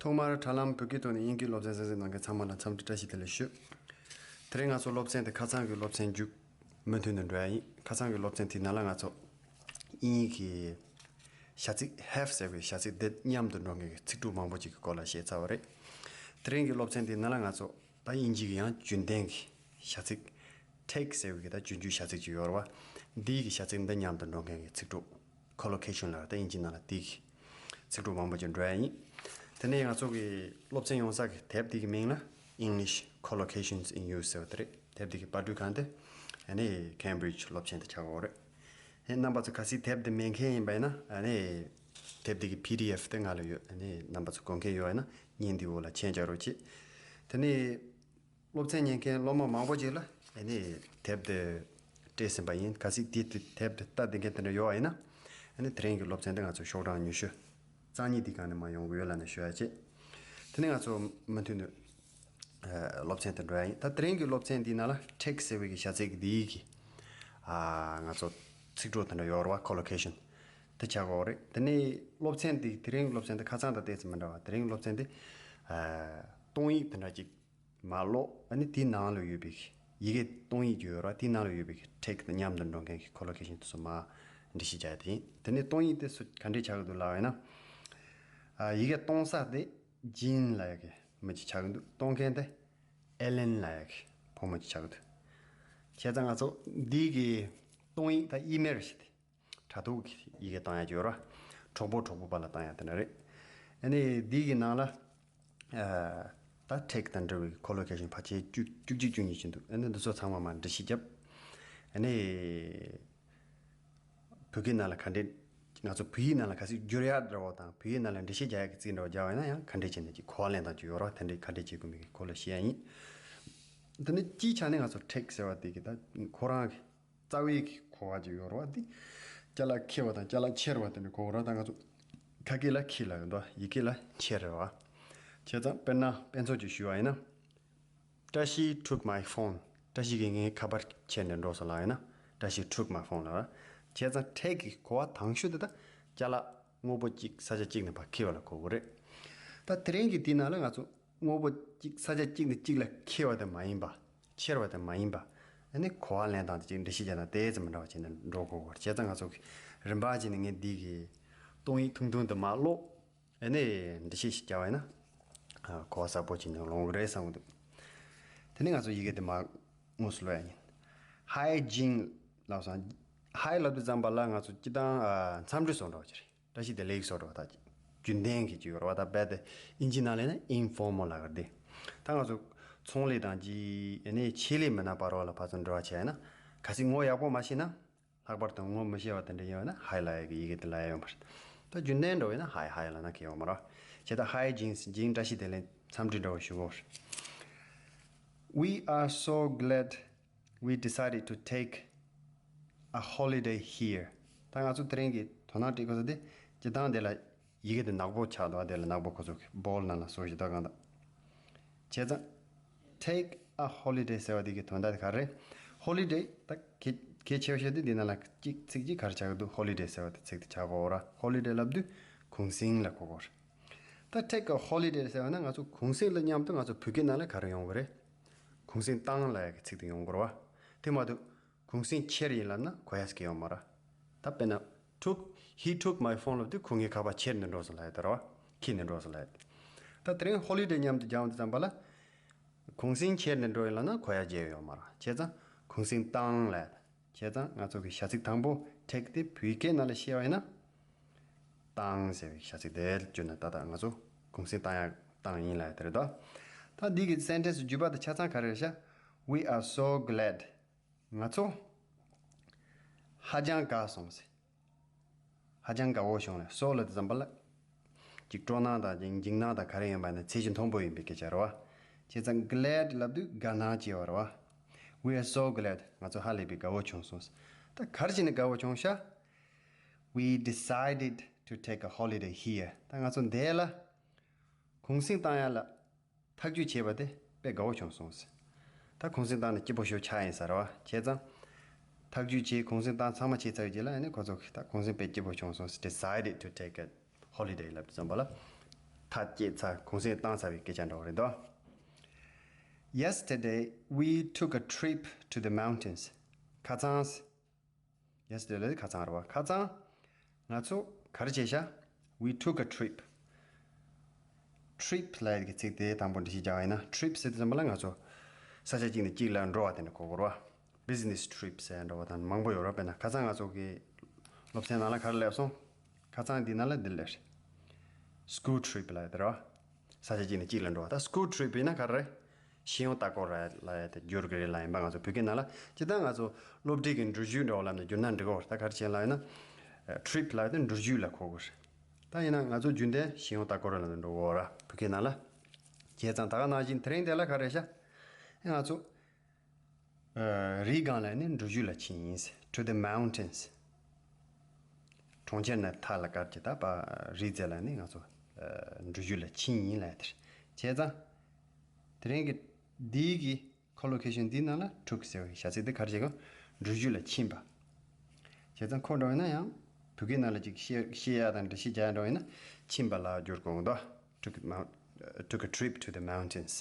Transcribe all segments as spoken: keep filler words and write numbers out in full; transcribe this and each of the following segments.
ཐོག་མར་དྲ་ལམ་བོད་སྐད་ཐོག་ནས་དབྱིན་སྐད་སློབ་ཚན་གསན་གཟིགས་གནང་མཁན་ཚང་མ་ལ་འཚམས་འདྲི་བཀྲ་ཤིས་བདེ་ལེགས་ཞུ། དེ་རིང་ང་ཚོ་སློབ་ཚན་དེ་ཁ་སང་གི་སློབ་ཚན་མཇུག་མུ་མཐུད་ནས་འགྲོ་ཡ་ཡིན། ཁ་སང་གི་སློབ་ཚན་དེའི་ནང་ལ་ང་ཚོ་དབྱིན་ཡིག་གི་བྱ་ཚིག་have ཟེར་བའི་བྱ་ཚིག་འདི་མཉམ་དུ་འགྲོ་མཁན་གྱི་ཚིག་གྲོགས་མང་པོ་ཅིག་གི་སྐོར་ལ་བཤད་ཚར་བ་རེད། དེ་རིང་གི་སློབ་ཚན་དེའི་ནང་ལ་ང་ཚོ་ད་དབྱིན་ཇི་གི་ཡང་རྒྱུན་ལྡན་གྱི་བྱ་ཚིག take ཟེར་བའི་གི་ད་རྒྱུན་སྤྱོད་བྱ་ཚིག་ཅིག་ཡོད་རེད་བ། འདིའི་གི་བྱ་ཚིག་འདི་མཉམ་དུ་འགྲོ་མཁན་གྱི་ཚིག་གྲོགས། collocation ལ་ད་དབྱིན་ཇི་ནང་ལ་དེའི་ཚིག་གྲོགས་མང་པོ་ཅིག་འགྲོ་ཡ་ཡིན། དེ་ནས་ང་ཚོ་གི་སློབ་ཚན་ཡོང་ས་གི་དེབ་དེ་གི་མིང་ལ་English Collocations in Use ཟེར་བ་དེ་རེད། དེབ་དེ་གི་པར་སྐྲུན་ཁང་དེ་ཨ་ནི་Cambridge སློབ་ཆེན་དེ་ཆགས་ཡོད་རེད། ཨེ་རྣམ་པ་ཚོ་གལ་སྲིད་དེབ་དེ་མེད་མཁན་ཡིན་པ་ཡིན་ན་ཨ་ནི་དེབ་དེ་གི་པི་ཌི་ཨེཕ་དེ་ང་ལ་ཡོད། ཨ་ནི་རྣམ་པ་ཚོ་དགོས་མཁན་ཡོད་ཡིན་ན་བརྙན་འདིའི་འོག་ལ་མཆན་རྒྱག་རོགས་གྱིས། དེ་ནས་སློབ་ཚན་ཉན་མཁན་སློབ་མ་མང་པོ་ཅིག་ལ་ཨ་ནི་དེབ་དེ་སྤྲད་ཟིན་པ་ཡིན། གལ་སྲིད་དེ་དེ་དེབ་དེ་ལྟ་བསྡད་མཁན་དེ་འདྲ་ཡོད་པ་ཡིན་ན་ཨ་ནི་དེ་རིང་གི་སློབ་ཚན་དེ་ང་ཚོ་ཤོག་གྲངས་ཉི་ཤུ་རྩ་གཉིས་དེ་སྒང་ནས་མར་ཡོང་གི་ཡོད་ལབ་ནས་ཞུ་ཡ་བྱེད། དེ་ནས་ང་ཚོ་མུ་མཐུད་ནས་ཨ་སློབ་ཚན་དེ་འགྲོ་ཡ་ཡིན། ད་དེ་རིང་གི་སློབ་ཚན་འདིའི་ནང་ལ་take ཟེར་བའི་གི་བྱ་ཚིག་འདིའི་གི་ཨ་ང་ཚོ་ཚིག་གྲོགས་དེ་འདྲ་ཡོད་རེད་བ། collocation དེ་ཆགས་ཡོད་རེད། དེ་ནས་སློབ་ཚན་འདི་དེ་རིང་གི་སློབ་ཚན་འདི་ཁ་སང་དང་ཏོག་ཙམ་མི་འདྲ་བ། དེ་རིང་གི་སློབ་ཚན་འདི་ཨ་གཏོང་ཡིག་དེ་འདྲ་ཅིག་མར་ཀློག་ཨ་ནི་དེའི་ནང་ལ་ཡོད་པའི་ཡི་གེ་གཏོང་ཡིག་ཅིག་ཡོད་རེད་བ། དེའི་ནང་ལ་ཡོད་པའི་take དང་མཉམ་དུ་འགྲོ་མཁན་གྱི་collocation དེ་ཚོ་མར་འགྲེལ་བཤད་རྒྱག་ཡ་དེ་ཡིན། དེ་ནས་གཏོང་ཡིག་དེ་ཚོ་ག་འདྲས་ཆགས་ཀྱི་འདུག་ལབ་པ་ཡིན་ན། ཨ་ཡི་གེ་གཏོང་ས་དེ་Jean ལབ་ཡ་གི་མི་ཅིག་ཆགས་ཀྱི་འདུག་གཏོང་མཁན་དེ་Ellen ལབ་ཡ་གི་བུ་མོ་ཅིག་ཆགས་ཀྱི་འདུག་བྱས་ཙང་ང་ཚོ་འདི་གི་གཏོང་ཡིག་ད་email ཞིག་དེ། དྲ་ཐོག་གི་ཡི་གེ་བཏང་ཡ་ཅིག་ཡོད་ར། གྲོགས་པོ་གྲོགས་པོ་བར་ལ་བཏང་ཡ་དེ་འདྲ་རེད། ཨ་ནི་འདི་གི་ནང་ལ་ཨ་ད་take དང་འབྲེལ་བའི་collocation ཕལ་ཆེར་བཅུ་བཅུ་གཅིག་བཅུ་གཉིས་ཅིག་འདུག་ཨ་ནི་འདི་ཚོ་ཚང་མ་མར་འགྲེལ་བཤད་བརྒྱབ། ཨ་ནི་བོད་སྐད་ནང་ལ་ག་འདྲས། ང་ཚོ་བོད་ཡིག་ནང་ལ་གལ་སྲིད་བསྒྱུར་ཡ་འདྲ་བོ་དང་བོད་ཡིག་ནང་ལ་འགྲེལ་བཤད་རྒྱག་ཡ་གི་ཚིག་འདྲ་བོ་རྒྱག་པ་ཡིན་ན་ཡང་ག་འདྲས་བྱས་ནས་ཀྱི་གོ་བ་ལེན་སྟངས་ཅིག་ཡོད་ར། དེ་འདྲས་ག་འདྲས་བྱེད་དགོས་མིན་གྱི་སྐོར་ལ་བཤད་ཡ་ཡིན། དེ་ནི་སྤྱིའི་ཆ་ནས་ང་ཚོ་take ཟེར་བ་དེ་གི་ད་ཁོ་རང་གི་རྩ་བའི་གི་གོ་བ་ཅིག་ཡོད་རེད་བ། འདི་ཅ་ལག་འཁྱེར་བ་དང་ཅ་ལག་འཁྱེར་བ་དེ་འདྲ་གོ་བ་རེད། ད་ང་ཚོ་ཁ་སྐད་ལ་འཁྱེར་ལབ་ཡོད་དོ། ཡི་གེ་ལ་འཁྱེར་རེད་བ། བྱས་ཙང་དཔེར་ན་དཔེ་མཚོན་ཅིག་ཞུས་པ་ཡིན་ན། བཀྲ་ཤིས་took my phone། བཀྲ་ཤིས་ཀྱིས་ངའི་ཁ་པར་ཁྱེར་ནས་འགྲོ་སོང་ལབ་ཡིན་ན། བཀྲ་ཤིས་took my phone ལབ་ར། བྱས་ཙང་take གི་གོ་བ་དང་ཤོས་དེ་ད་ཅ་ལག་དངོས་པོ་གཅིག་ས་ཆ་གཅིག་ནས་ཕར་འཁྱེར་བ་ལ་གོ་དགོས་རེད། ད་དེ་རིང་གི་དེའི་ནང་ལ་ང་ཚོ་དངོས་པོ་གཅིག་ས་ཆ་གཅིག་ནས་གཅིག་ལ་འཁྱེར་བ་དེ་མ་ཡིན་པ། འཁྱེར་བ་དེ་མ་ཡིན་པ། ཨ་ནི་གོ་བ་ལེན་སྟངས་དེ་ཅིག་འགྲེལ་བཤད་རྒྱག་སྟངས་དེ་ཙམ་མི་འདྲ་བ་བྱས་ནས་འགྲོ་དགོས་པར། བྱས་ཙང་ང་ཚོ་གི་རིམ་པ་བྱས་ནས་ངས་འདི་གི་གཏོང་ཡིག་ཐུང་ཐུང་དེ་མར་ཀློག་ཨ་ནི་འགྲེལ་བཤད་ཞིག་རྒྱག་པ་ཡིན་ན། ཨ་གོ་བ་གསལ་པོ་བྱས་ནས་ལོང་གི་རེད་བསམ་གི་འདུག་དེ་ནས་ང་ཚོ་ཡི་གེ་དེ་མར་དངོས་སུ་ཀློག་ཡ་ཡིན། Hi Jean ལབ་སོང་། Hi ལབ་དུས་ཙམ་པ་ལ་ང་ཚོ་སྤྱིར་བཏང་ཨ་འཚམས་འདྲི་བཟོ་འདྲ་བ་ཅིག་རེད། བཀྲ་ཤིས་བདེ་ལེགས་བཟོ་འདྲ་བ་ད་རྒྱུན་ལྡན་གྱི་ཅིག་ཡོད་རེད་བ། ད་རྦད་དེ་དབྱིན་ཇི་ནང་ལ་ཡིན་ན་informal ལབ་ཀྱི་རེད། ད་ང་ཚོ་ཚོང་ལས་དང་ཅིག་ཨ་ནི་ཆེད་ལས་མི་སྣ་བར་བ་ལ་ཕར་ཚུར་འབྲེལ་བ་བྱས་ན་གལ་སྲིད་ངོ་ཡག་པོ་མ་ཤེས་ན། ལྷག་པར་དུ་ངོ་མི་ཤེས་པ་དེ་འདྲ་ཡོད་ན་Hi ལབ་ཡ་གི་ཡི་གེ་དེ་ལབ་ཡ་ཡོད་མ་རེད། ད་རྒྱུན་ལྡན་འདྲ་བོ་ཡིན་ན་Hi Hi ལབ་ན་ཁྱད་ཡོད་མ་རེད། བྱས་ད་Hi Jean Jean བཀྲ་ཤིས་བདེ་ལེགས་འཚམས་འདྲི་འདྲ་བོ་ཞུ་དགོས་རེད། We are so glad we decided to take a holiday here. ད་ང་ཚོ་དེ་རིང་གི་དོ་སྣང་སྤྲད་དགོས་ས་དེ་སྤྱིར་བཏང་དེ་ལ་ཡི་གེ་དེ་ནག་པོ་ཆགས་འདུག་བ། དེ་ལ་ནག་པོ་ཁོ་ཚོ་གི་bold ནང་ལ་བཟོ་ཞིག་ད་གང་ལྟར། བྱས་ཙང་take a holiday ཟེར་བ་དེ་གི་དོན་དག་དེ་ག་རེ་རེད། Holiday ད་གལ་གལ་ཆེ་བ་ཤོས་དེ་འདི་ནང་ལ་གཅིག་ཚིག་གཅིག་ག་རེ་ཆགས་ཀྱི་འདུག Holiday ཟེར་བ་དེ་ཚིག་དེ་ཆགས་ཀྱི་ཡོད་རེད། Holiday ལབ་དུས་གུང་གསེང་ལ་གོ་དགོས་རེད། ད་take a holiday ཟེར་བ་ན་ང་ཚོ་གུང་གསེང་ལ་མཉམ་དུ་ང་ཚོ་བོད་སྐད་ནང་ལ་ག་རེ་ཡོང་གི་རེད། གུང་གསེང་བཏང་ལབ་ཡ་གི་ཚིག་དེ་ཡོང་གི་རེད་བ། དེ་མ་གཏོགས། གུང་གསེང་ཁྱེར་ཡིན་ལབ་ན་གོ་ཡ་ཟེར་གྱི་ཡོད་མ་རེད། ད་དཔེར་ན། took he took my phone ལབ་དུས་ཁོ་ངའི་ཁ་པར་ཁྱེར་ནས་འགྲོ་སོང་ལབ་ཡ་དེ་རེད་བ། ཁྱེར་ནས་འགྲོ་སོང་ལབ་ཡ་དེ། ད་དེ་རིང་holiday མཉམ་དུ་སྦྱར་ཡོང་དུས་ཙམ་པ་ལ། གུང་གསེང་ཁྱེར་ནས་འགྲོ་ཡིན་ལབ་ན་གོ་ཡ་བརྗོད་ཡོད་མ་རེད། བྱས་ཙང་གུང་གསེང་བཏང་ལབ་ཡ་དེ། བྱས་ཙང་ང་ཚོ་གི་བྱ་ཚིག་དང་པོ་take དེ་བོད་སྐད་ནང་ལ་བཤད་པ་ཡིན་ན། བཏང་ཟེར་བའི་བྱ་ཚིག་དེ་བརྗོད་ན་ད་ལྟ་ང་ཚོ་གུང་གསེང་བཏང་ཡ་བཏང་ཡིན་ལབ་ཡ་དེ་རེད་དོ། ད་འདི་གི་sentence བརྗོད་པ་དེ་ཆ་ཚང་ག་རེ་རེད་ཤག We are so glad. ང་ཚོ་ཧ་ཅང་དགའ་སོང་ཟེར། ཧ་ཅང་དགའ་བོ་བྱུང་ལ་so ལབ་དུས་ཙམ་པ་ལ། ཅིག་སྤྲོ་སྣང་དང་ཅིག་འཇིགས་སྣང་དང་ག་རེ་ཡིན་པ་ནི་ཚད་གཞི་མཐོན་པོ་ཡིན་པའི་སྐད་ཆ་རེད་བ། བྱས་ཙང་glad ལབ་དུས་དགའ་སྣང་སྐྱེ་བ་རེད་བ། We are so glad. ང་ཚོ་ཧ་ལས་པའི་དགའ་བོ་བྱུང་སོང་ཟེར། ད་ག་རེ་བྱས་ནས་དགའ་བོ་བྱུང་ཤག We decided to take a holiday here. ད་ང་ཚོ་འདས་ལ་གུང་གསེང་བཏང་ཡ་ལ། ཐག་གཅོད་བྱས་པ་དེ་དཔེ་དགའ་བོ་བྱུང་སོང་ཟེར། ད་གུང་གསེང་བཏང་ནས་སྐྱིད་པོ་ཞེ་པོ་ཆགས་ཡིན་ས་རེད་བ། བྱས་ཙང་། ཐག་གཅོད་བྱས་གུང་གསེང་བཏང་ཚང་མ་བྱས་ཚར་བའི་རྗེས་ལ་ཨ་ནི་ཁོ་ཚོ་གིས་ད་གུང་གསེང་དཔེ་སྐྱིད་པོ་བྱུང་སོང་ཟེར། Decided to take a holiday ལབ་དུས་ཙམ་པ་ལ། ཁ་སྐྱེས་ཚར་གུང་སེང་བཏང་ཚར་བའི་སྐད་ཆ་འདྲ་བོ་རེད་དོ། Yesterday, we took a trip to the mountains. ཁ་སང་། Yesterday ལ་ཁ་སང་རེད་བ། ཁ་སང་ང་ཚོ་ག་རེ་བྱས་ཤག We took a trip. Trip ལབ་ཡག་གི་ཚིག་དེ་དང་པོ་འགྲེལ་བཤད་རྒྱག་པ་ཡིན་ན། Trip ཟེར་དུས་ཙམ་པ་ལ་ང་ཚོ་ས་ཆ་གཅིག་ནས་གཅིག་ལ་འགྲོ་བ་དེ་འདྲ་གོ་དགོས་རེད་བ། Business trip ཟེར་འདྲ་བ་དང་མང་པོ་ཡོད་རེད། དཔེར་ན་ཁ་སང་ང་ཚོ་གི་སློབ་ཚན་ནང་ལ་ག་རེ་སླེབས་སོང་། ཁ་སང་འདི་ནང་ལ་འདི་སླེབས་རེད། School trip ལབ་ཡག་དེ་རེད་བ། ས་ཆ་གཅིག་ནས་གཅིག་ལ་འགྲོ་བ། ད་school trip ཡིན་ན་ག་རེ་རེད། ཤེས་ཡོན་ལྟ་སྐོར་རེད་ལབ་ཡག་དེ་འགྱུར་གི་རེད་ལ། ཡིན་པ་ང་ཚོ་བོད་སྐད་ནང་ལ་སྤྱིར་བཏང་ང་ཚོ་སློབ་ཁྲིད་ཀྱི་འགྲུལ་བཞུད་འདྲ་བོ་ལབ་ནས་བསྒྱུར་ན་འགྲིག་གོ། ད་ག་རེ་བྱས་ལབ་ཡིན་ན། trip ལབ་ཡག་དེ་འགྲུལ་བཞུད་ལ་གོ་དགོས་རེད། ད་ཡིན་ན་ང་ཚོ་རྒྱུན་ལྡན་ཤེས་ཡོན་ལྟ་སྐོར་ལ་འགྲོ་གོ་ར་བོད་སྐད་ནང་ལ། བྱས་ཙང་ད་ག་ནང་བཞིན་དེ་རིང་དེ་ལ་ག་རེ་ཤག་ཨེ་ང་ཚོ་ཨ་རི་སྒང་ལ་ནི་འགྲུལ་བཞུད་ལ་ཕྱིན་ཡིན། To the mountains. གྲོང་ཁྱེར་ནས་མཐའ་ལ་བཀར་གྱི་ད་པ་རི་རྩེ་ལ་ནི་ང་ཚོ་ཨ་འགྲུལ་བཞུད་ལ་ཕྱིན་ཡིན་ལབ་དེ་རེད། བྱས་ཙང་དེ་རིང་གི་འདིའི་གི་collocation འདིའི་ནང་ལ་took ཟེར་བའི་བྱ་ཚིག་འདི་ག་རེ་བྱེད་གོ། འགྲུལ་བཞུད་ལ་ཕྱིན་པ། བྱས་ཙང་ཁོ་འདྲ་བོ་ཡིན་ན་ཡང་བོད་སྐད་ནང་ལ་ཅིག་བཤད་བཤད་ཡག་དང་འགྲེལ་བཤད་རྒྱག་ཡག་འདྲ་བོ་ཡིན་ན་ཕྱིན་པ་ལ་བསྒྱུར་དགོས་འདུག Took a mount- uh, took a trip to the mountains.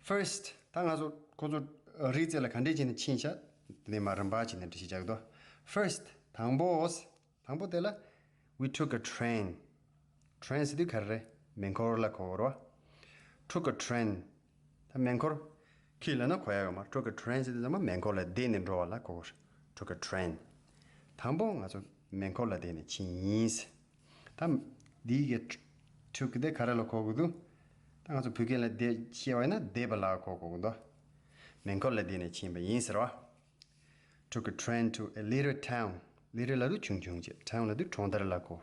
First, ད་ང་ཚོ་ཁོ་ཚོ་རི་རྩེ་ལ་ག་འདྲས་བྱས་ནས་ཕྱིན་ཤག་དེ་ནས་མར་རིམ་པ་བྱས་ནས་འགྲེལ་བཤད་རྒྱག་གི་འདུག First, དང་པོ། དང་པོ་དེ་ལ། We took a train. Train ཟེར་དུས་ག་རེ་རེད། མེ་འཁོར་ལ་གོ་དགོས་རེད་བ། Took a train. ད་མེ་འཁོར་གྱིས་ལབ་ན་གོ་ཡག་ཡོད་མ་རེད། Took a train ཟེར་དུས་ཙམ་པ་མེ་འཁོར་ལ་བསྡད་ནས་འགྲོ་བ་ལ་གོ་དགོས་རེད། Took a train. དང་པོ་ང་ཚོ་མེ་འཁོར་ལ་བསྡད་ནས་ཕྱིན་ཡིན། ད་འདིའི་གི་took དེ་ག་རེ་ལ་གོ་དགོས་འདུག་ད་ང་ཚོ་བོད་སྐད་ལ་བསྡད་བཤད་པ་ཡིན་ན་བསྡད་པ་ལ་གོ་དགོས་འདུག་མེ་འཁོར་ལ་བསྡད་ནས་ཕྱིན་པ་ཡིན་ཟེར་བ། Took a train to a little town. Little ལབ་དུས་ཆུང་ཆུང་ཅིག Town ལབ་དུས་གྲོང་རྡལ་ལ་གོ།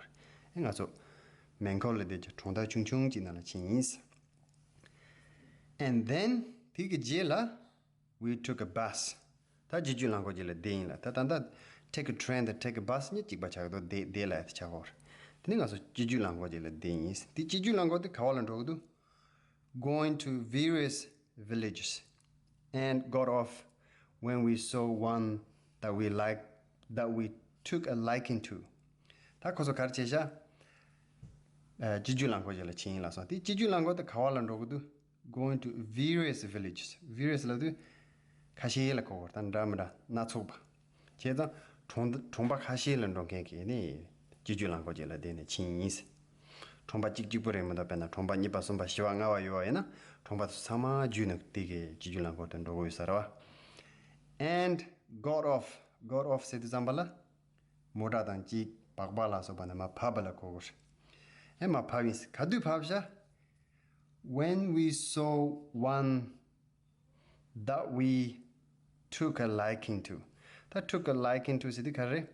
ཨེ་ང་ཚོ་མེ་འཁོར་ལ་བསྡད་ཀྱི་གྲོང་རྡལ་ཆུང་ཆུང་ཅིག་ནང་ལ་ཕྱིན་ཡིན། And then དེ་གི་རྗེས་ལ། We took a bus. ད་སྤྱི་སྤྱོད་རླངས་འཁོར་ཅིག་ལ་བསྡད་ཡིན་ལ། ད་ད་ད་take a train དང་take a bus གཉིས་གཅིག་པ་ཆགས་འདུག་བསྡད་བསྡད་ལབ་ཡག་དེ་ཆགས་ཡོད་རེད། དེ་ནས་ང་ཚོ་སྤྱི་སྤྱོད་རླངས་འཁོར་ཅིག་ལ་བསྡད་ཡིན། དེ་སྤྱི་སྤྱོད་རླངས་འཁོར་དེ་ག་བ་ལ་འགྲོ་གི་འདུག Going to various villages and got off when we saw one that we liked, that we took a liking to. ད་ཁོ་ཚོ་ག་རེ་བྱས་ཤག་ཨ་སྤྱི་སྤྱོད་རླངས་འཁོར་ཅིག་ལ་ཕྱིན་ཡིན་ལབ་སོང་། དེ་སྤྱི་སྤྱོད་རླངས་འཁོར་དེ་ག་བ་ལ་འགྲོ་གི་འདུག Going to various villages. Various ལབ་དུས་ཁ་ཤས་ལ་གོ་དགོས་རེད། ད་འདྲ་མི་འདྲ་སྣ་ཚོགས་པ། བྱས་ཙང་གྲོང་གྲོང་པ་ཁ་ཤས་ལ་འགྲོ་མཁན་གྱི་ནི་སྤྱི་སྤྱོད་རླངས་འཁོར་ཅིག་ལ་བསྡད་ནས་ཕྱིན་ཡིན། གྲོང་པ་གཅིག་གཅིག་པུ་རེད་མི་འདུག་དཔེར་ན་གྲོང་པ་གཉིས་པ་གསུམ་པ་བཞི་པ་ལྔ་པ་ཡོད་པ་ཡིན་ན་གྲོང་པ་ཚང་མ་བརྒྱུད་ནས་དེ་གའི་སྤྱི་སྤྱོད་རླངས་འཁོར་དུ་འགྲོ་གི་ཡོད་ས་རེད་བ། And got off. Got off ཟེར་དུས་ཙམ་པ་ལ་མོ་ཊ་དང་གཅིག་སྦག་སྦག་ལ་སོགས་པ་ནས་མར་བབས་པ་ལ་གོ་དགོས་རེད། ཨེ་མར་བབས་ཡིན། ག་དུས་བབས་ཤག When we saw one that we took a liking to. ད་took a liking to ཟེར་དུས་ག་རེ་རེད།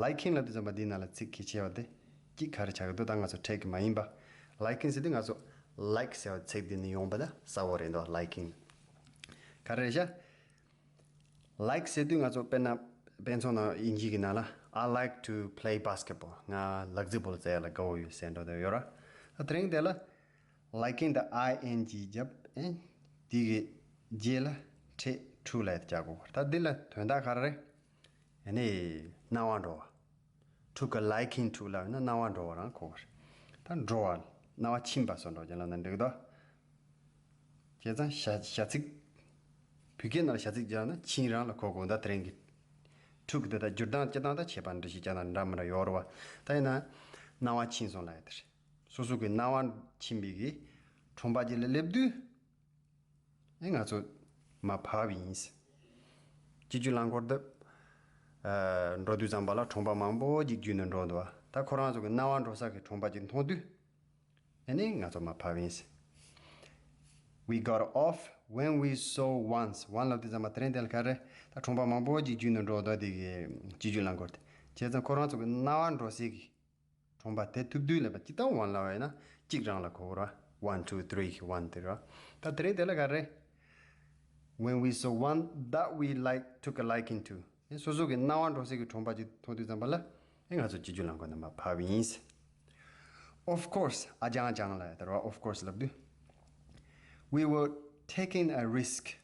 Liking ལབ་དུས་ཙམ་པ་འདིའི་ནང་ལ་ཚིག་གལ་ཆེ་བ་དེ་གཅིག་ག་རེ་ཆགས་ཀྱི་འདུག་ད་ང་ཚོ་take མ་ཡིན་པ། Liking ཟེར་དུས་ང་ཚོ་like ཟེར་བ་ཚིག་འདི་ནས་ཡོང་པ་ད་གསལ་པོ་རེད་འདུག Liking ག་རེ་རེད་ཤག Like ཟེར་དུས་ང་ཚོ་དཔེར་ན་དཔེ་མཚོན་ནང་དབྱིན་ཇི་གི་ནང་ལ། I like to play basketball. ང་ལག་རྩེད་སྤོ་ལོ་རྩེ་ཡག་ལ་དགའ་པོ་ཡོད་ཟེར་འདྲ་བོ་དེ་ཡོད་ར། ད་དེ་རིང་དེ་ལ་liking དང་I N G བརྒྱབ། ཨེ་དེ་གི་རྗེས་ལ་ཁྲེ་to ལབ་ཡག་རྒྱག་དགོས། ད་འདི་ལ་དོན་དག་ག་རེ་རེད། ཨ་ནི་སྣང་བ་འགྲོ་བ། Took a liking to ལབ་ན་སྣང་བ་འགྲོ་བ་རང་གོ་བ་རེད། ད་འགྲོ་བ་སྣང་བ་ཕྱིན་པ་སོགས་འགྲོ་རྒྱུ་ལབ་ན་འགྲིག་གི་འདུག་བྱས་ཙང་བྱ་བྱ་ཚིག་བོད་སྐད་ནང་ལ་བྱ་ཚིག་སྦྱར་ན་ཕྱིན་རང་ལ་གོ་དགོས། ད་དེ་རིང་གི་took དེ་ད་བསྒྱུར་སྟངས་སྤྱིར་བཏང་ད་ཁྱད་པར་འགྲེལ་བཤད་རྒྱག་སྟངས་འདྲ་མི་འདྲ་ཡོད་རེད་བ། ད་ཡིན་ན་སྣང་བ་ཕྱིན་སོང་ལབ་ཡག་དེ་རེད། སོ་སོ་གི་སྣང་བ་ཕྱིན་པའི་གི་གྲོང་པ་ཅིག་ལ་སླེབས་དུས། ཨེ་ང་ཚོ་མར་བབས་ཡིན། སྤྱི་སྤྱོད་རླངས་འཁོར་དེ་ཨ་འགྲོ་དུས་ཙམ་པ་ལ་གྲོང་པ་མང་པོ་ཅིག་བརྒྱུད་ནས་འགྲོ་འདུག་ད་ཁོ་རང་ཚོ་གི་སྣང་བ་འགྲོ་ས་གི་གྲོང་པ་ཅིག་མཐོང་དུས། ཨ་ནི་ང་ཚོ་མར་བབས་ཡིན། We got off when we saw ones. One ལབ་དུས་ཙམ་པ་དེ་རིང་དེ་ལ་ག་རེ། ད་གྲོང་པ་མང་པོ་ཅིག་བརྒྱུད་ནས་འགྲོ་འདུག་དེ་གི་སྤྱི་སྤྱོད་རླངས་འཁོར་དེ། བྱས་ཙང་ཁོ་རང་ཚོ་གི་སྣང་བ་འགྲོ་སའི་གི་གྲོང་པ་དེ་ཐུབ་དུས་ལབ་པ་སྤྱིར་བཏང་one ལབ་པ་ཡིན་ན་གཅིག་རང་ལ་གོ་དགོས་ར། One, two, three གི་one དེ་ར། ད་དེ་རིང་དེ་ལ་ག་རེ། When we saw one that we like, took a liking to. ཨེ་སོ་སོ་གི་སྣང་བ་འགྲོ་སའི་གི་གྲོང་པ་ཅིག་མཐོང་དུས་ཙམ་པ་ལ། ཨེ་ང་ཚོ་སྤྱི་སྤྱོད་རླངས་འཁོར་ནས་མར་བབས་ཡིན། Of course, ཨ་ཅང་ཅང་ལབ་ཡག་དེ་ར། Of course ལབ་དུས། We were taking a risk.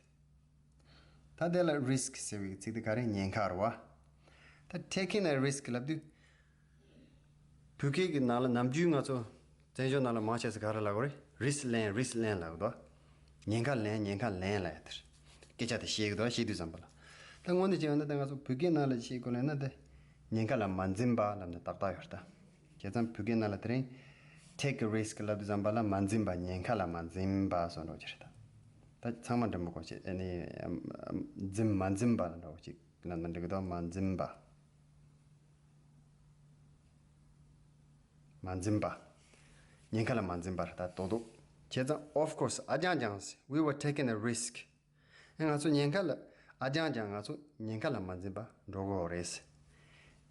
ད་དེ་ལ་risk ཟེར་བའི་ཚིག་དེ་ག་རེ། ཉེན་ཁ་རེད་བ། ད་taking a risk ལབ་དུས། བོད་སྐད་ཀྱི་ནང་ལ་ནམ་རྒྱུན་ང་ཚོ་ བཙན་བྱོལ་ནང་ལ་མང་ཆེ་ས་ག་རེ་ལབ་དགོས་རེད། རིས་ལེན་རིས་ལེན་ལབ་དགོས་འདུག་ཉེན་ཁ་ལེན་ཉེན་ཁ་ལེན་ལབ་ཡ་དེར་སྐད་ཆ་དེ་བཤད་གི་འདུག་བཤད་དུས་ཙམ་པ་ལ། ད་དངོས་གནས་བྱས་ན་ད་ང་ཚོ་བོད་སྐད་ནང་ལ་བཤད་དགོས་ལབ་ན་དེ་ཉེན་ཁ་ལ་མ་འཛེམས་པ་ལབ་ན་ཏག་ཏག་ཡོད་རེད་ད། བྱས་ཙང་བོད་སྐད་ནང་ལ་དེ་རིང་take a risk ལབ་དུས་ཙམ་པ་ལ་མ་འཛེམས་པ་ཉེན་ཁ་ལ་མ་འཛེམས་པ་སོགས་འགྲོ་གི་རེད་ད། ད་ཚང་མ་འགྲིག་མོ་གོ་ཆེ་ཨ་ནི་འཛེམ་མ་འཛེམས་པ་ལ་འགྲོ་གི་ཅིག་ལབ་ན་འགྲིག་གི་འདུག་མ་འཛེམས་པ། མ་འཛེམས་པ། ཉེན་ཁ་ལ་མ་འཛེམས་པར་ད་རྡོག་རྡོག་བྱས་ཙང་of course ཨ་ཅང་ཅང་we were taking a risk ཨེ་ང་ཚོ་ཉེན་ཁ་ལ་ཨ་ཅང་ཅང་ང་ཚོ་ཉེན་ཁ་ལ་མ་འཛེམས་པ་འགྲོ་དགོས་རེད།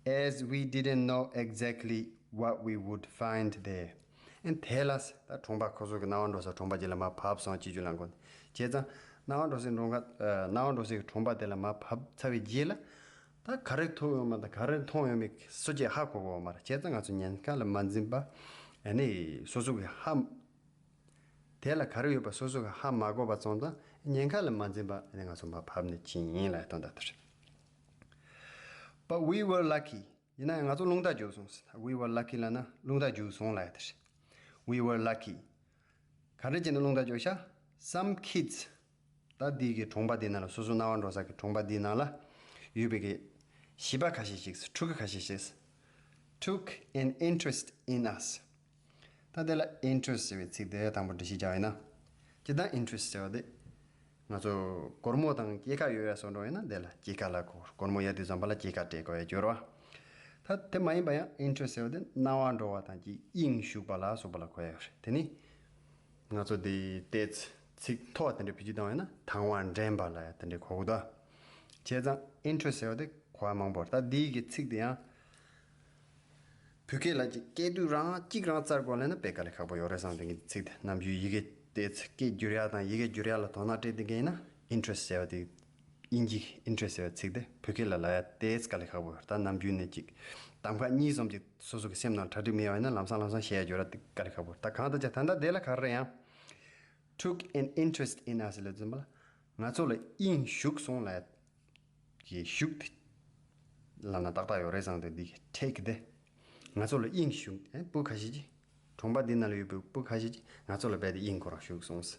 As we didn't know exactly what we would find there. ཨེ་དེ་ལ་ད་གྲོང་པ་ཁོ་ཚོ་གི་སྣང་བ་འགྲོ་ས་གྲོང་པ་ཅིག་ལ་མར་བབས་སོང་སྤྱི་རྒྱུ་ལ་མགོ་བྱས་ཙང་སྣང་བ་འགྲོ་སའི་གྲོང་ཁ་སྣང་བ་འགྲོ་སའི་གྲོང་པ་དེ་ལ་མར་བབས་ཚར་བའི་རྗེས་ལ། ད་ག་རེ་ཐུག་ཡོང་མ་ད་ག་རེ་མཐོང་ཡོང་མེད་སུ་གཅིག་ཧ་གོ་གོ་མ་རེད། བྱས་ཙང་ང་ཚོ་ཉེན་ཁ་ལ་མ་འཛེམས་པ་ཨ་ནི་སོ་སོ་གི་ཧ། དེ་ལ་ག་རེ་ཡོད་པ་སོ་སོ་གི་ཧ་མ་གོ་བ་ཙམ་དང་ཉེན་ཁ་ལ་མ་འཛེམས་པ་ཨ་ནི་ང་ཚོ་མར་བབས་ནས་ཕྱིན་ཡིན་ལབ་དོན་དག་དེ་རེད། But we were lucky. ཡིན་ན་ཡང་ང་ཚོ་རླུང་རྟ་རྒྱུག་སོང་ཟེར། We were lucky ལབ་ན་རླུང་རྟ་རྒྱུག་སོང་ལབ་ཡ་དེ་རེད། We were lucky. ག་རེ་བྱས་ནས་རླུང་རྟ་རྒྱུག་ཤག Some kids ད་འདི་གི་གྲོང་པ་འདི་ནང་ལ་སོ་སོ་སྣང་བ་འགྲོ་ས་གི་གྲོང་པ་འདི་ནང་ལ་ཡོད་པའི་གི་བྱིས་པ་ཁ་ཤས་ཤིག་ཕྲུ་གུ་ཁ་ཤས་ཤིག took an interest in us. ད་དེ་ལ་interest ཟེར་བའི་ཚིག་དེ་དང་པོ་འགྲེལ་བཤད་རྒྱག་ཡིན་ན། སྤྱིར་བཏང་interest ཟེར་བ་དེ་ང་ཚོ་སྒོར་མོ་དང་སྐྱེད་ཀ་ཡོད་ཡ་བཟོ་འདྲ་ཡིན་ན་དེ་ལ་སྐྱེད་ཀ་ལ་གོ་སྒོར་མོ་ཡོད་དུས་ཙམ་པ་ལ་སྐྱེད་ཀ་སྤྲད་དགོས་ཡ་སྦྱོར་བ། ད་དེ་མ་ཡིན་པ་ཡང་interest ཟེར་བ་དེ་སྣང་བ་འགྲོ་བ་དང་གཅིག་དབྱིངས་ཞུགས་པ་ལ་སོགས་པ་ལ་གོ་ཡ་ཡོད་རེད། དེ་ནི་ང་ཚོ་དེ་ཏོག་ཙམ་ཚིག་མཐོ་བ་དེ་འདྲ་བེད་སྤྱོད་བཏང་བ་ཡིན་ན་དང་བ་འདྲེན་པ་ལ་ཡ་དེ་འདྲའི་གོ་གི་འདུག་བྱས་ཙང་interest ཟེར་བ་དེ་གོ་བ་མང་པོ་རེད། ད་འདི་གི་ཚིག་དེ་ཡང་བོད་སྐད་ལ་ཅིག་སྐད་དུས་རང་གཅིག་རང་བཙལ་དགོས་ལབ་ན་དཔེ་དཀའ་ལས་ཁག་པོ་ཡོད་རེད་བསམ། དེ་གི་ཚིག་དེ་ནམ་རྒྱུན་ཡི་གེ་དེ་ཚིག་སྐད་བསྒྱུར་ཡ་དང་ཡི་གེ་བསྒྱུར་ཡ་ལ་དོ་སྣང་སྤྲད་དེ་གི་ཡིན་ན་interest ཟེར་བ་དེ་དབྱིན་ཇི་interest ཟེར་བའི་ཚིག་དེ་བོད་སྐད་ལ་ལབ་ཡ་དེ་དཀའ་ལས་ཁག་པོ་ཡོད་རེད། ད་ནམ་རྒྱུན་ནས་ཅིག་གདམ་ཁ་གཉིས་ཙམ་ཅིག་སོ་སོ་གི་སེམས་ནང་གྲ་སྒྲིག་མེད་པ་ཡིན་ན་ལམ་སང་ལམ་སང་བཤད་ཡ་བསྒྱུར་ཡ་དེ་དཀའ་ལས་ཁག་པོ་རེད། ད་གང་ལྟར་ཀྱང་ད་ལྟ་དེ་ལ་ག་རེ་རེད་ཡང་took an interest in us ལབ་ཙམ་པ་ལ་ང་ཚོ་ལ་དབྱིངས་ཞུགས་སོང་ལབ་ཡ། གི་ཞུགས་ཏེ་ལབ་ན་ཏག་ཏག་ཡོད་རེད་བསམ་སྟེ་འདི་གི་take དེ་ང་ཚོ་ལ་དབྱིངས་ཞུགས་ཨེ་སྤུ་གུ་ཁ་ཤས་ཀྱིས་གྲོང་པ་འདི་ནང་ལ་ཡོད་པའི་སྤུ་གུ་ཁ་ཤས་ཀྱིས་ང་ཚོ་ལ་རྦད་དེ་དབྱིངས་ཁོ་རང་ཞུགས་སོང་།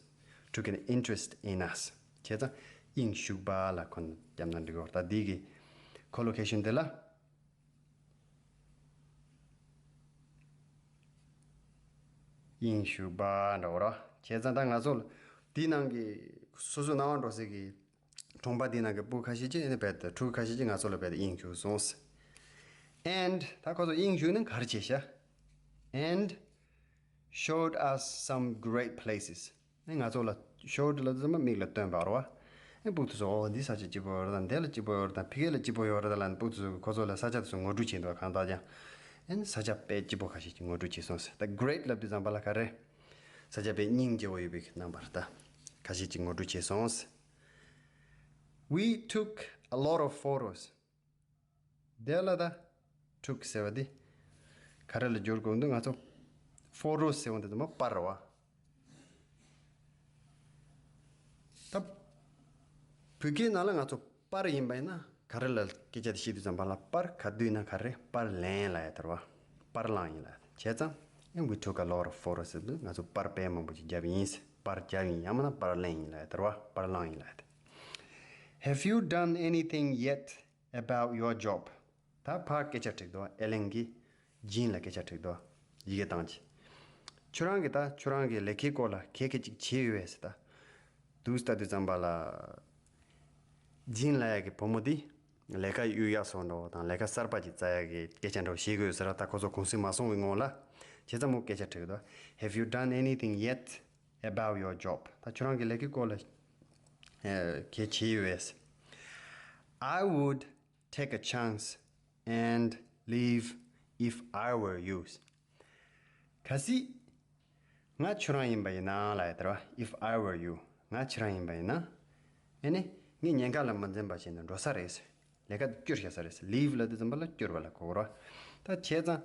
Took an interest in us བྱས་ཙང་དབྱིངས་ཞུགས་པ་ལ་ཁོ་ན་བརྒྱབ་ན་འགྲིག་གི་རེད། ད་འདི་གི་collocation དེ་ལ་དབྱིངས་ཞུགས་པ་འདྲ་བོ་རེད། བྱས་ཙང་ད་ང་ཚོ་ལ་འདི་ནང་གི་སོ་སོ་སྣང་བ་འགྲོ་སའི་གི་གྲོང་པ་འདི་ནང་གི་སྤུ་གུ་ཁ་ཤས་ཅིག་ཨ་ནི་རྦད་དེ་ཕྲུ་གུ་ཁ་ཤས་ཅིག་ང་ཚོ་ལ་རྦད་དེ་དབྱིངས་ཞུགས་སོང་། And ད་ཁོ་ཚོ་དབྱིངས་ཞུགས་ནས་ག་རེ་བྱས་ཤག And showed us some great places. ཨ་ནི་ང་ཚོ་ལ་showed ལབ་དུས་ཙམ་པ་མིག་ལ་སྟོན་པ་རེད་བ། ཨ་ནི་སྤུ་གུ་དེ་ཚོ་ཨོ་འདི་ས་ཆ་སྐྱིད་པོ་ཡོད་རེད་ད། འདི་ལ་སྐྱིད་པོ་ཡོད་རེད་ད། ཕ་གི་ལ་སྐྱིད་པོ་ཡོད་རེད་ད་ལབ་ནས་སྤུ་གུ་དེ་ཚོ་ཁོ་ཚོ་ལ་ས་ཆ་དེ་ཚོ་ངོ་སྤྲོད་བྱས་འདུག་གང་ལྟར་ཀྱང་། ཨ་ནི་ས་ཆ་དཔེ་སྐྱིད་པོ་ཁ་ཤས་ཅིག་ངོ་སྤྲོད་བྱས་སོང་ཟེར། ད་great ལབ་དུས་ཙམ་པ་ལ་ག་རེ། ས་ཆ་དཔེ་སྙིང་རྗེ་བོ་ཡོད་པའི་རྣམ་པ་རེད་ད། ཁ་ཤས་ཅིག་ངོ་སྤྲོད་བྱས་སོང་། We took a lot of photos. དེ་ལ་ད་took ཟེར་བ་དེ་ག་རེ་ལ་སྦྱོར་དགོས་འདུག་ང་ཚོ་photos ཟེར་བ་འདི་ཚོ་མ་པར་རེད་བ། ད་བོད་སྐད་ནང་ལ་ང་ཚོ་པར་ཡིན་པ་ཡིན་ན་ག་རེ་ལ་སྐད་ཆ་དེ་བཤད་དུས་ཙམ་པ་ལ་པར་ག་དུས་ན་ག་རེ་པར་ལེན་ལབ་ཡ་དེ་རེད་བ། པར་བླངས་ཡིན་ལབ་ཡ་དེ་བྱས་ཙང་ཨེ་we took a lot of photos ཟེར་དུས་ང་ཚོ་པར་དཔེ་མང་པོ་ཅིག་བརྒྱབ་ཡིན། པར་བརྒྱབ་ཡིན་ཡང་མིན་ན་པར་ལེན་ཡིན་ལབ་ཡ་དེ་རེད་བ། པར་བླངས་ཡིན་ལབ་ཡ་དེ། Have you done anything yet about your job? ད་ཕར་སྐད་ཆ་དྲིས་འདུག་ཨེ་ལན་གྱིས་ཇིན་ལ་སྐད་ཆ་དྲིས་འདུག་ཡི་གེ་བཏང་ཅི། ཁྱོད་རང་གིས་ད་ཁྱོད་རང་གི་ལས་ཀའི་སྐོར་ལ་གལ་གལ་ཅིག་བྱས་ཡོད་པས་ཟེར་ད། དུས་ལྟ་དུས་ཙམ་པ་ལ། ཇིན་ལབ་ཡ་གི་བུ་མོ་འདི་ལས་ཀ་གཡུག་ཡག་སོགས་འདྲ་བོ་དང་ལས་ཀ་གསར་པ་ཅིག་བཙལ་ཡག་གི་སྐད་ཆ་འདྲ་བོ་བཤད་དགོས་ཟེར་ད་ཁོ་ཚོ་གུང་སེང་མ་སོང་བའི་སྔོན་ལ། བྱས་ཙང་མོ་སྐད་ཆ་དྲིས་འདུག Have you done anything yet about your job? ད་ཁྱོད་རང་གི་ལས་ཀའི་སྐོར་ལ་གལ་བྱས་ཡོད་པས། I would take a chance and leave if I were you. གལ་སྲིད་ང་ཁྱོད་རང་ཡིན་པ་ཡིན་ན་ལབ་ཡ་དེ་རེད་བ། If I were you. ང་ཁྱོད་རང་ཡིན་པ་ཡིན་ན། ཨེ་ནི་ངས་ཉེན་ཁ་ལ་མ་འཛེམས་པ་བྱས་ནས་འགྲོ་ས་རེད། ལས་ཀ་བསྐྱུར་བཞག་ས་རེད། Leave ལབ་དུས་ཙམ་པ་ལ་བསྐྱུར་བ་ལ་གོ་དགོས་རེད་བ། ད་བྱས་ཙང་།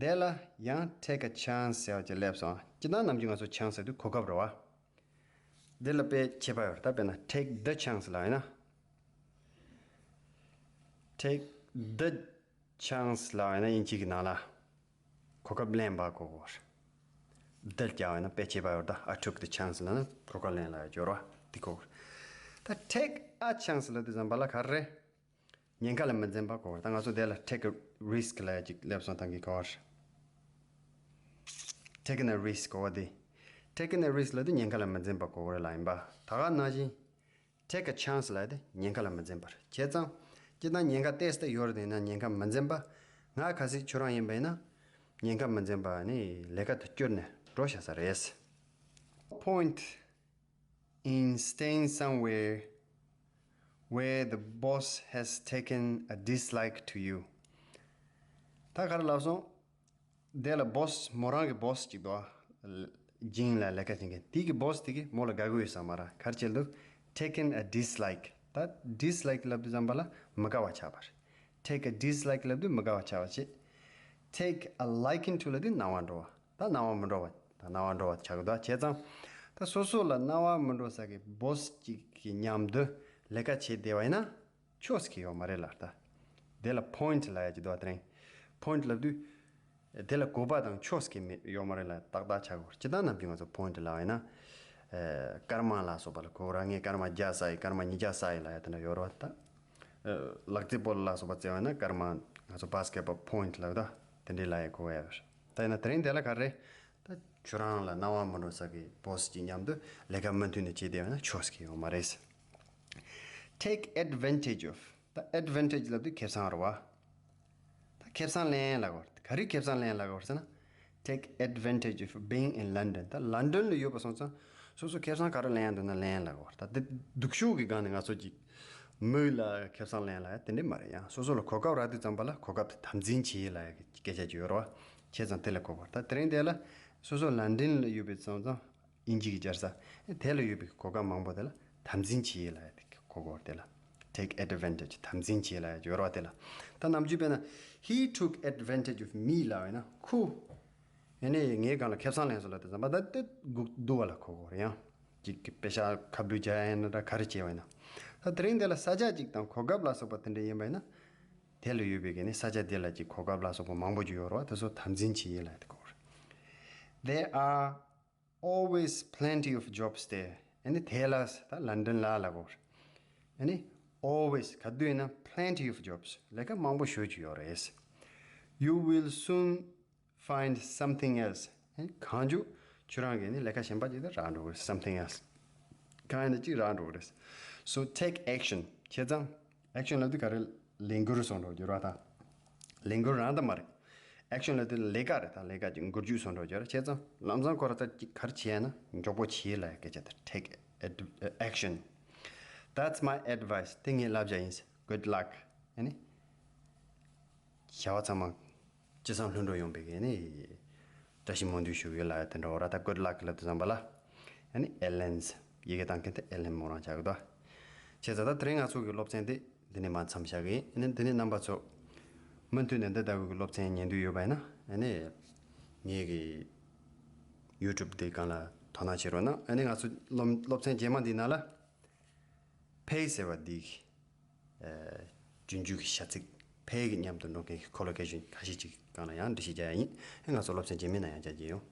དེ་ལ་ཡང་take a chance ཟེར་བ་ཅིག་སླེབས་སོང་། སྤྱིར་བཏང་ནམ་རྒྱུན་ང་ཚོ་chance ཟེར་དུས་གོ་སྐབས་རེད་བ། འདི་ལ་དཔེ་ཁྱད་པར་ཡོད་རེད། ད་དཔེར་ན་take the chance ལབ་ཡིན་ན། take the chance ལབ་ཡིན་ན་དབྱིན་ཇི་གི་ནང་ལ་གོ་སྐབས་ལེན་པ་གོ་དགོས་རེད། འདི་རྒྱག་པ་ཡིན་ན་དཔེ་ཁྱད་པར་ཡོད་ད། I took the chance ལབ་ན་གོ་སྐབས་ལེན་ལ་སྦྱོར་བ་འདི་གོ། ད་take a chance ལབ་དུས་ཙམ་པ་ལ་ག་རེ་རེད། ཉེན་ཁ་ལ་མི་འཛེམ་པ་གོ་བ། ད་ང་ཚོ་དེ་ལ་take a risk ལབ་ཡ་ཅིག་སླེབས་སོང་། ད་གི་གོ་བ་རེད། Taking a risk གོ་བ་དེ། Taking a risk ལབ་དུས་ཉེན་ཁ་ལ་མི་འཛེམ་པ་གོ་བ་རེད་ལ་ཡིན་པ། ད་ག་ནང་བཞིན་take a chance ལབ་དེ་ཉེན་ཁ་ལ་མི་འཛེམ་པར་བྱས་ཙང་། སྤྱིར་བཏང་ཉེན་ཁ་ཏོག་ཙམ་ཡོད་རེད་དེ་ཡིན་ན་ཉེན་ཁ་མི་འཛེམ་པ། ང་གལ་སྲིད་ཁྱོད་རང་ཡིན་པ་ཡིན་ན། ཉེན་ཁ་མི་འཛེམ་པ་ནི་ལས་ཀ་དེ་བསྐྱུར་ནས་འགྲོ་བྱ་ས་རེད། Point in staying somewhere where the boss has taken a dislike to you. ད་ག་རེ་ལབ་སོང་། དེ་ལ་boss མོ་རང་གི་boss ཅིག་འདུག་ཨ། སྦྱིན་ལ་ལས་ཀ་བྱེད་མཁན་དེ་གི་boss དེ་གི་མོ་ལ་དགའ་གི་ཡོད་ས་མ་རེད། ག་རེ་བྱེད་འདུག taking a dislike ད་dislike ལབ་དུས་ཙམ་པ་ལ་མི་དགའ་བ་ཆགས་པ་རེད། Take a dislike ལབ་དུས་མི་དགའ་བ་ཆགས་པ་བྱེད། Take a liking to ལབ་དུས་སྣང་བ་འགྲོ་བ། ད་སྣང་བ་མི་འགྲོ་བ། ད་སྣང་བ་འགྲོ་བ་ཆགས་འདུག་ཨ། བྱས་ཙང་ད་སོ་སོ་ལ་སྣང་བ་མི་འགྲོ་ས་གི་boss ཅིག་གི་མཉམ་དུ་ལས་ཀ་བྱེད་བསྡད་པ་ཡིན་ན། ཆོས་ཀྱི་ཡོད་མ་རེད་ལ་ད། དེ་ལ་point ལབ་ཡ་ཅིག་འདུག་ཨ། དེ་རིང་point ལབ་དུས། དེ་ལ་དགོས་པ་དང་ཆོས་ཀྱི་མེད་ཡོད་མ་རེད་ལ་ཏག་ཏག་ཆགས་དགོས། སྤྱིར་བཏང་ནམ་རྒྱུན་ང་ཚོ་point ལབ་ཡ་ཡིན་ན། ཨེ། སྐར་མ་ལ་སོགས་པ་ལ་གོ་ར། ངས་སྐར་མ་བརྒྱ་བསགས་ཡིན། སྐར་མ་ཉིས་བརྒྱ་བསགས་ཡིན་ལབ་ཡ་དེ་འདྲ་ཡོད་རེད་བ་ད། ཨེ། ལག་རྩེད་སྤོ་ལོ་ལ་སོགས་པ་རྩེ་བ་ཡིན་ན་སྐར་མ་ང་ཚོ་basketball point ལབ་ད་དེ་འདྲའི་ལབ་ཡ་གོ་ཡ་ཡོད་རེད། ད་ཡིན་ན་དེ་རིང་དེ་ལ་ག་རེ་རེད། ད་ཁྱོད་རང་ལ་སྣང་བ་མི་འགྲོ་ས་གི་boss ཅིག་མཉམ་དུ་ལས་ཀ་མུ་མཐུད་ནས་བྱེད་བསྡད་ཡོད་ན་ཆོས་ཀྱི་ཡོད་མ་རེད། Take advantage of ད་advantage ལབ་དུས་ཁེ་བཟང་རེད་བ། ད་ཁེ་བཟང་ལེན་ལ་གོ་ག་རེ་ཁེ་བཟང་ལེན་ལ་གོ་ཟེར་ན། Take advantage of being in London ད་London ལ་ཡོད་པ་སོང་ཙང་སོ་སོ་ཁེ་བཟང་ག་རེ་ལེན་ཡ་འདུག་ན་ལེན་ལ་གོ་ད་དེ་སྡུག་ཤོས་ཀྱི་སྒང་ནས་ང་ཚོ་ཅིག་མི་ལ་ཁེ་བཟང་ལེན་ལ་ཡ་དེ་འདྲ་མ་རེད། ཡང་སོ་སོ་ལ་གོ་སྐབས་རག་དུས་ཙམ་པ་ལ་གོ་སྐབས་དེ་དམ་འཛིན་བྱེད་ལ་ཡ་སྐད་ཆ་ཅིག་ཡོད་རེད་བ། བྱས་ཙང་དེ་ལ་གོ་གོ་ད་དེ་རིང་དེ་ལ་སོ་སོ་London ལ་ཡོད་པའི་སོང་ཙང་། དབྱིན་ཇི་གི་སྦྱར་ས། དེ་ལ་ཡོད་པའི་གོ་སྐབས་མང་པོ་དེ་ལ་དམ་འཛིན་བྱེད་ལ་ཡ་གོ་གོ་དེ་ལ། Take advantage དམ་འཛིན་བྱེད་ལ་ཡ་ཡོད་རེད་བ་དེ་ལ། ད་ནམ་རྒྱུན་དཔེར་ན། He took advantage of me ལབ་ཡིན་ན་ཁོ། ཡ་ནི་ངའི་སྒང་ལ་ཁེ་བཟང་ལེན་སོང་ལབ་དུས་ཙམ་པ་ད་དེ་སྒུག་བསྡུ་བ་ལ་གོ་གོ་རེད། ཡང་ཅིག་གི་པེ་ཤ་ཁ་བསྡུ་བྱ་ཡ་ཡིན་ན་ད་ག་རེ་བྱས་པ་ཡིན་ན། ད་དེ་རིང་དེ་ལ་ས་ཆ་ཅིག་དང་གོ་སྐབས་ལ་སོགས་པ་དེ་འདྲ་ཡིན་པ་ཡིན་ན། དེ་ལ་ཡོད་པའི་གི་ནི་ས་ཆ་དེ་ལ་ཅིག་གོ་སྐབས་ལ་སོགས་པ་མང་པོ་ཅིག་ཡོད་རེད་བ། དེ་ཚོ་དམ་འཛིན་བྱེད་ལ་ཡ་དེ་གོ་རེད། There are always plenty of jobs there. ཨ་ནི་དེ་ལ་ད་London ལ་ལ་གོ། ཨ་ནི་always ག་དུས་ཡིན་ན་plenty of jobs ལས་ཀ་མང་པོ་ཞེ་ཅིག་ཡོད་རེད། You will soon find something else. ཨ་ནི་གང་མགྱོགས་ཁྱོད་རང་གིས་ནི་ལས་ཀ་གཞན་པ་ཅིག་ད་རག་འགྲོ་གི་རེད། Something else གང་ཡིན་ན་ཅིག་རག་འགྲོ་གི་རེད། So take action བྱས་ཙང་། Action ལབ་དུས་ག་རེ། ལས་འགུལ་སོང་འགྲོ་རྒྱུ་རེད་བ་ད། ལས་འགུལ་རང་ད་མ་རེད། Action ལབ་དུས་ལས་ཀ་རེད་ད། ལས་ཀ་ཅིག་འགུལ་སྐྱོད་སོང་འགྲོ་རྒྱུ་རེད། བྱས་ཙང་ལམ་སང་ཁོ་ར་ད་ཅིག་ག་རེ་བྱས་ན་མགྱོགས་པོ་བྱེད་ལ་སྐད་ཆ་ད། Take ad- action. That's my advice དེ་ངའི་བསླབ་བྱ་ཡིན། Good luck ཨ་ནི། བྱ་བ་ཚང་མ་ཅི་བསམ་ལྷུན་འགྲོ་ཡོང་བའི་གི་ནི་བཀྲ་ཤིས་སྨོན་འདུན་ཞུ་གི་ཡོད་ལ་དེ་འདྲ་བོ་ར་ད། Good luck ལབ་དུས་ཙམ་པ་ལ་ཨ་ནི་Ellen's ཡི་གེ་བཏང་མཁན་དེ་Ellen མོ་རང་ཆགས་གི་འདུག་བྱས་ཙང་ད་དེ་རིང་ང་ཚོ་གི་སློབ་ཚན་དེ་འདི་ནས་མར་མཚམས་བཞག་གི་ཡིན། ཨ་ནི་འདི་ནས་རྣམ་པ་ཚོ་མུ་མཐུད་ནས་འདི་ལྟ་བུའི་གི་སློབ་ཚན་ཉན་འདོད་ཡོད་པ་ཡིན་ན་ཨ་ནི་ངའི་གི་YouTube དེ་སྒང་ལ་དོ་སྣང་བྱེད་རོགས་གནང་། ཨ་ནི་ང་ཚོ་སློབ་སློབ་ཚན་རྗེས་མ་འདི་ནང་ལ། Pay ཟེར་བ་འདི། ཨ། རྒྱུན་མཐུད་ཀྱི་བྱ་ཚིག pay གི་མཉམ་དུ་འགྲོ་མཁན་གྱི་collocation ཁ་ཤས་ཅིག་སྒང་ལ་ཡང་འགྲེལ་བཤད་རྒྱག་ཡ་ཡིན། ཨེ་ང་ཚོ་སློབ་ཚན་རྗེས་མའི་ནང་ཡང་རྒྱག་གི་ཡོད།